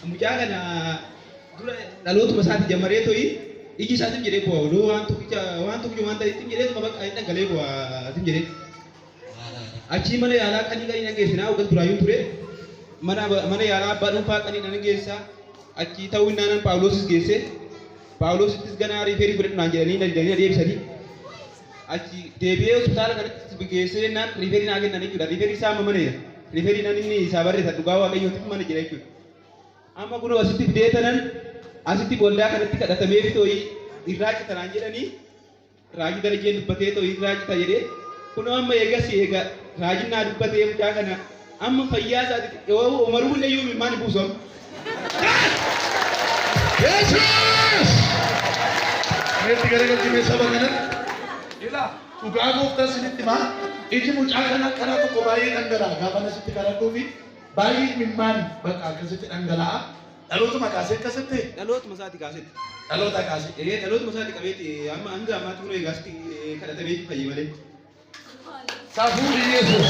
Mucaa kana dura dhalootuma isaati jammaree to'i iji isaatiin jedhee bu'a odoo waan tokkicha waan tokkicha waan ta'etti jedhee bakka inni dhangalee bu'a atin jedhee. Achii mana yaalaa qanii qanii dhangeessinaa ogal duraayyuu ture. Mana yaalaa abbaa dhuunfaa qanii dhangeessaa achii ta'uu innaanan Paawuloosis geesse. Paawuloosittis ganaa refer fudhadhu naan jedhanii na didanii na deebisanii. Achi deebi'ee hospitaala kanatti geessee jennaan refer naa kennan jechuudha. Refer isaa amma mana jira. Refer nan inni isaa barreessa dhugaa Waaqayyootiif mana jira jechuudha. Amma kunoo asitti fidee tanan asitti waldaa kanatti kadhatameef tooyi irraa cita naan jedhanii raajii Darajeen dubbatee tooyi irraa cita jedhee kunoo amma eegas eega raajiin naa dubbatee mucaa kana amma fayyaa isaati yoo umaruu illee iyyuu imimmaan hin buusu amma. Yesuus! Meetti garagalchimee saba kanatti. Ilaa, dhugaa gooftaa isinitti himaa, iji mucaa kanaa karaa tokko baay'ee dhangala'a gaafa asitti kadhadhuufi baay'ee imimmaan bakka akkasitti dhangala'a. Dhalootuma kaasee akkasitti? Dhalootuma isaati kaasetti. Dhaloota kaasee. Ee, dhalootuma isaati qabeeti amma hanga ammaatti kun eegaa asitti kadhatamee fayye malee. Safuu Yesuus.